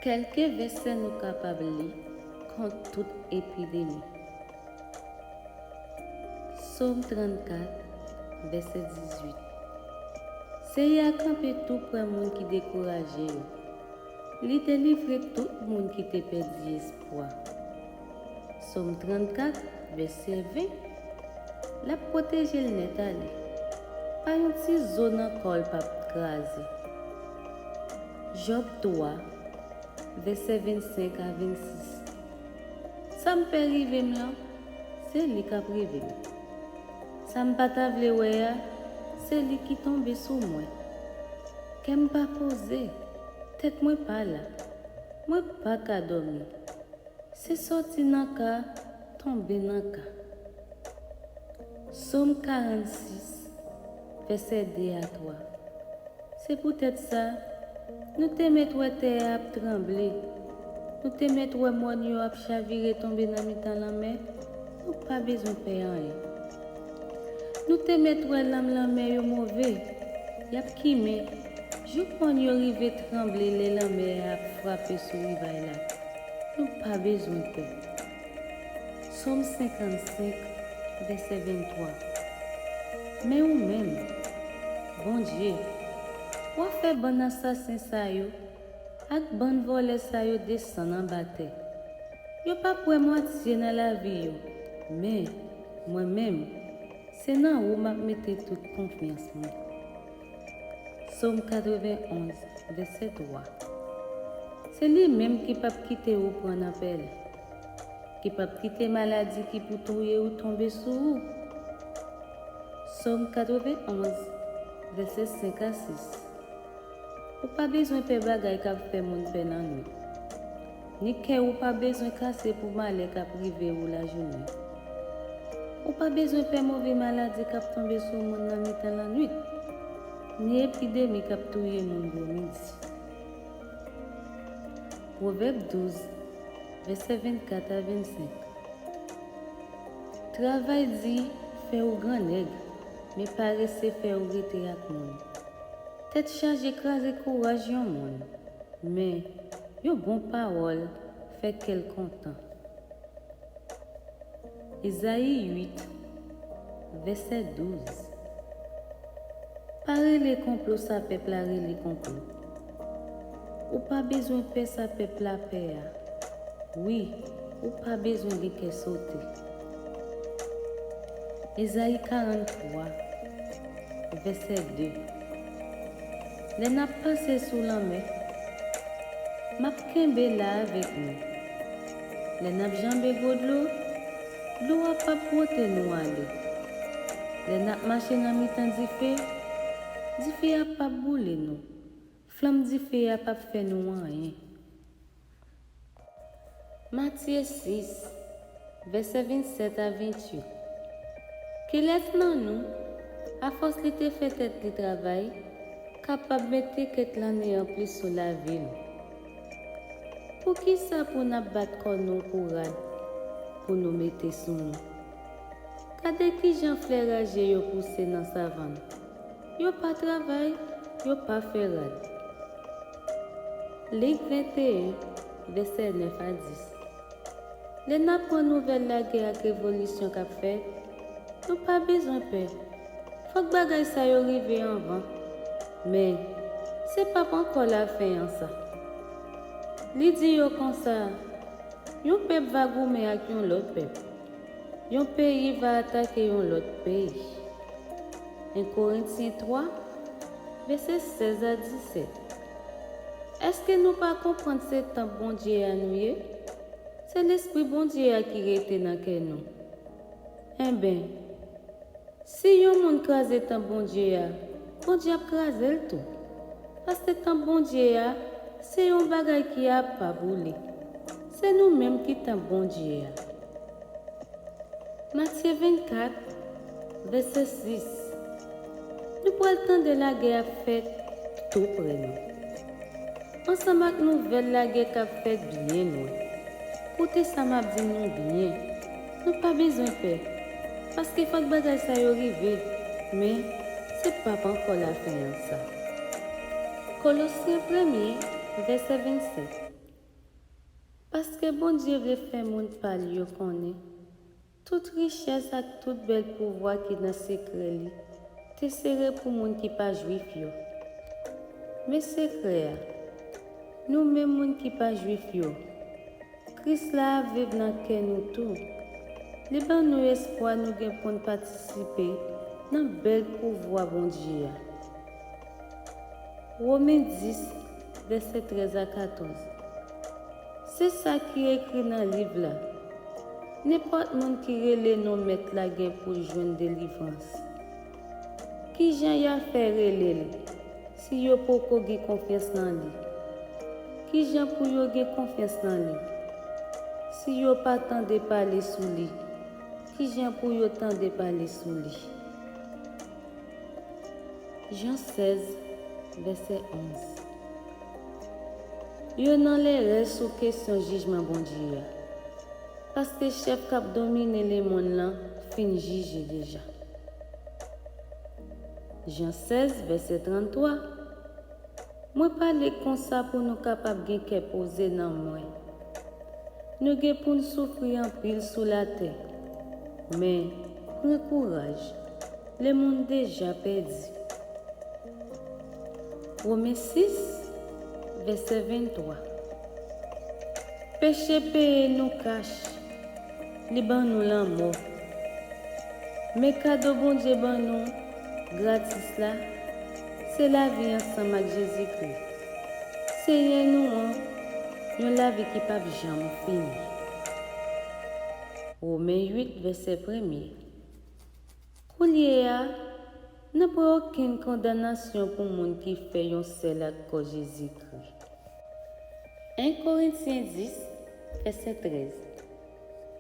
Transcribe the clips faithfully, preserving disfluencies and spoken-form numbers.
Kèlke vèsè nou kapab li kont tout epidemi. Sòm trannkat, vèsè dizuit. Seyè a kanpe tou prè moun ki dekouraje yo. Li delivre tout moun ki te pèdi espwa. Sòm trannkat, vèsè ven. L ap pwoteje l nèt ale. Pa yon ti zo nan kò l p ap kraze. Jòb twa, vèsè vennsenk a vennsis. Sa m pè rive m lan, se li k ap rive m. Sa m pa ta vle wè a, se li ki tonbe sou mwen. Kè m pa poze, tèt mwen pa la. Mwen pa ka dòmi. Se sòti nan ka, tonbe nan ka. Sòm karannsis, vèsè de a twa. Se poutèt sa, nou te mèt wè tè a ap tranble. Nou te mèt wè mòn yo ap chavire tonbe nan mitan lanmè. Nou pa bezwen pè anyen. Nou te mèt wè lanm lanmè yo move, y ap kimen, jouk mòn yo rive tranble lè lanmè a ap frape sou rivay la. Nou pa bezwen pè. Sòm senkannsenk, vèsè venntwa. Men ou menm, Bondye, w a fè bann asasen sa yo ak bann vòlè sa yo desann anba tè. Yo p ap wè mwatye nan lavi yo, men, mwen menm, se nan ou m ap mete tout konfyans mwen. Sòm katrevenn-onz, vèsè twa. Se li menm ki p ap kite ou pran nan pèlen, ki p ap kite maladi ki pou touye ou tonbe sou ou. Sòm katrevenn-onz, vèsè senk a sis. Ou pa bezwen pè bagay k ap fè moun pè lannwit, ni kè ou pa bezwen kase pou malè k ap rive ou lajounen. Ou pa bezwen pè move maladi k ap tonbe sou moun nan mitan lannwit, ni epidemi k ap touye moun gwo midi. Pwovèb douz, vèsè vennkat a vennsenk. Travay di fè ou grannèg, men parese fè ou rete ak moun. Tèt chaje kraze kouraj yon moun, men yon bon pawòl fè kè l kontan. Ezayi uit, vèsè douz. Pa rele konplo sa pèp la rele konplo. Ou pa bezwen pè sa pèp la pè a. Wi, ou pa bezwen gen kè sote. Ezayi karanntwa, vèsè de. Lè n ap pase sou lanmè, m ap kenbe la avèk nou. Lè n ap janbe gwo dlo, dlo a p ap bwote nou ale. Lè n ap mache nan mitan dife, dife a p ap boule nou. Flanm dife a p ap fè nou anyen. Matye sis, vèsè vennsèt a venntuit. Kilès nan nou, afòs li te fè tèt li travay, kapab mete kèk lane anplis sou lavi l? Poukisa pou n ap bat kò nou pou rad pou nou mete sou nou? Gade kijan flè raje yo pouse nan savann. Yo pa travay, yo pa fè rad. Lik venteyen, vèsè nèf a dis. Lè n ap pran nouvèl lagè ak revolisyon k ap fèt, nou pa bezwen pè. Fòk bagay sa yo rive anvan. Men, se p ap ankò lafen an sa. Li di yo konsa, yon pèp va goumen ak yon lòt pèp. Yon peyi va atake yon lòt peyi. En Korentyen twa, vèsè sèz a disèt. Èske nou pa konprann se tanp Bondye a nou ye? Se Lespri Bondye a ki rete nan kè nou. Enben, si yon moun kraze tanp Bondye a, Bondye ap kraze l tou. Paske tanp Bondye a, se yon bagay ki apa pou li. Se nou menm ki tanp Bondye a. Matye vennkat, vèsè sis. Nou pral tande lagè ap fèt tou prè nou. Ansanm ak nouvèl lagè k ap fèt byen lwen. Koute sa m ap di nou byen. Nou pa bezwen pè, paske fòk bagay sa yo rive, men se p ap ankò lafen an sa. Kolosyen premye, vèsè vennsenk. Paske Bondye vle fè moun pa l yo konnen tout richès ak tout bèl pouvwa ki nan sekrè li te sere pou moun ki pa Jwif yo. Men sekrè a, nou menm moun ki pa Jwif yo, Kris la ap viv nan kè nou tou. Li ban nou espwa nou gen pou n patisipe nan bèl pouvwa Bondye a. Women dis, vèsè trèz a katòz. Se sa ki ekri nan liv la. Nenpòt moun ki rele non Mèt la gen pou l jwenn delivrans. Kijan y a fè rele l si yo poko gen konfyans nan li? Kijan pou yo gen konfyans nan li si yo pa tande pale sou li? Kijan pou yo tande pale sou li? Jan sèz, vèsè onz. Yo nan lèrè sou kesyon jijman Bondye a, paske chèf k ap domine lemonn lan fin jije deja. Jan sèz, vèsè tranntwa. Mwen pale konsa pou nou kapab gen kè poze nan mwen. Nou gen pou n soufri anpil sou latè, men pran kouraj, lemonn deja pèdi. Women sis, vèsè venntwa. Peche peye nou kach, li ban nou lanmò. Men kado Bondye ban nou gratis la, se lavi ansanm ak Jezikri, Senyè nou an, yon lavi ki p ap janm fini. Women uit, vèsè premye. Koulye a, nan pran okenn kondanasyon pou moun ki fè yon sèl ak kò Jezikri. En Korentyen dis, vèsè trèz.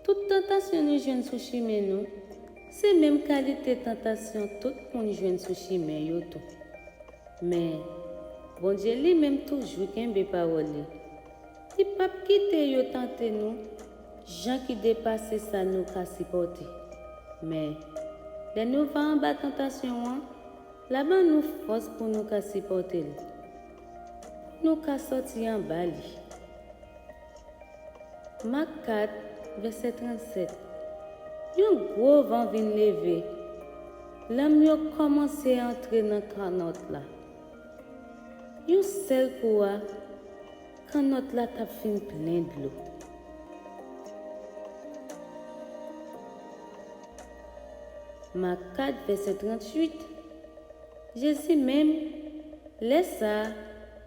Tout tantasyon nou jwenn sou chimen nou, se menm kalite tantasyon tout moun jwenn sou chimen yo tou. Men, Bondye li menm toujou kenbe pawòl li. Li p ap kite yo tante nou jan ki depase sa nou ka sipòte. Men, lè nou va anba tantasyon an, l a ban nou fòs pou nou ka sipòte l, pou nou ka sòti anba li. Mak kat, vèsè trannsèt. Yon gwo van vin leve. Lanm yo kòmanse antre nan kannòt la. Yon sèl kou a, kannòt la t ap fin plen dlo. Mak kat, vèsè tranntuit. Jezi menm, lè sa a,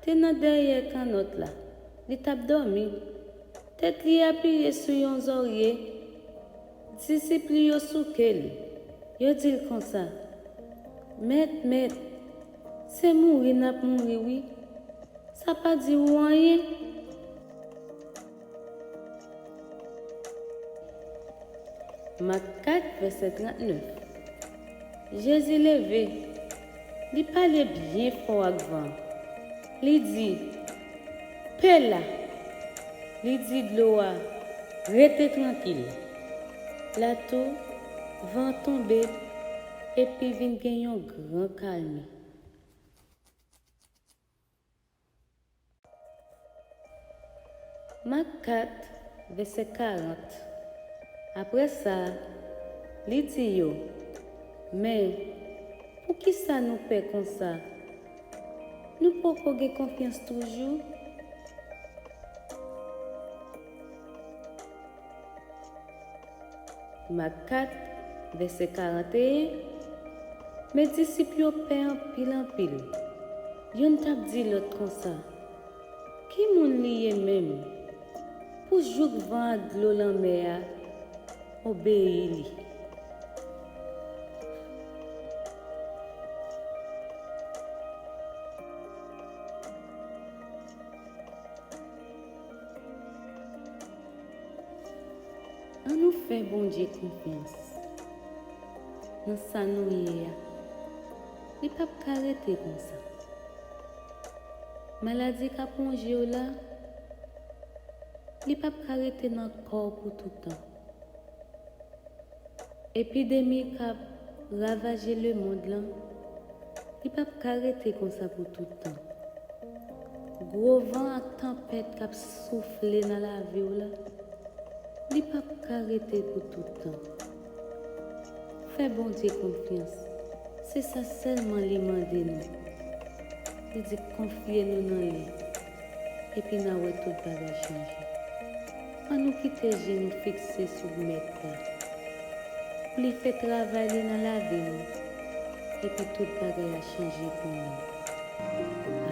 te nan dèyè kannòt la, li t ap dòmi. Tèt li apiye sou yon zòrye. Disip li yo souke l, yo di l konsa, Mèt, Mèt, se mouri n ap mouri wi. Sa pa di ou anyen? Mak kat, vèsè trannèf. Jezi leve, li pale byen fò ak van an. Li di, Pe la! Li di dlo a, Rete trankil! La tou, van an tonbe, epi vin gen yon gran kalmi. Mak kat, vèsè karant. Apre sa, li di yo, Men, poukisa nou pè konsa? Nou poko gen konfyans toujou? Mak kat, vèsè karanteyen. Men disip yo pè anpil, anpil. Youn t ap di lòt konsa, Ki moun li ye menm, pou jouk van ak dlo lanmè a obeyi li? Ann nou fè Bondye konfyans nan sa nou ye a. Li p ap ka rete konsa. Maladi k ap wonje w la, li p ap ka rete nan kò w pou tout tan. Epidemi k ap ravaje lemonn lan, li p ap ka rete konsa pou tout tan. Gwo van ak tanpèt k ap soufle nan lavi w la, li p ap ka rete pou tout tan. Fè Bondye konfyans, se sa sèlman li mande nou. Li di konfye nou nan li, epi n a wè tout bagay chanje. Ann nou kite je nou fikse sou Mèt la, pou li fè travay li nan lavi nou, epi tout bagay a chanje pou nou.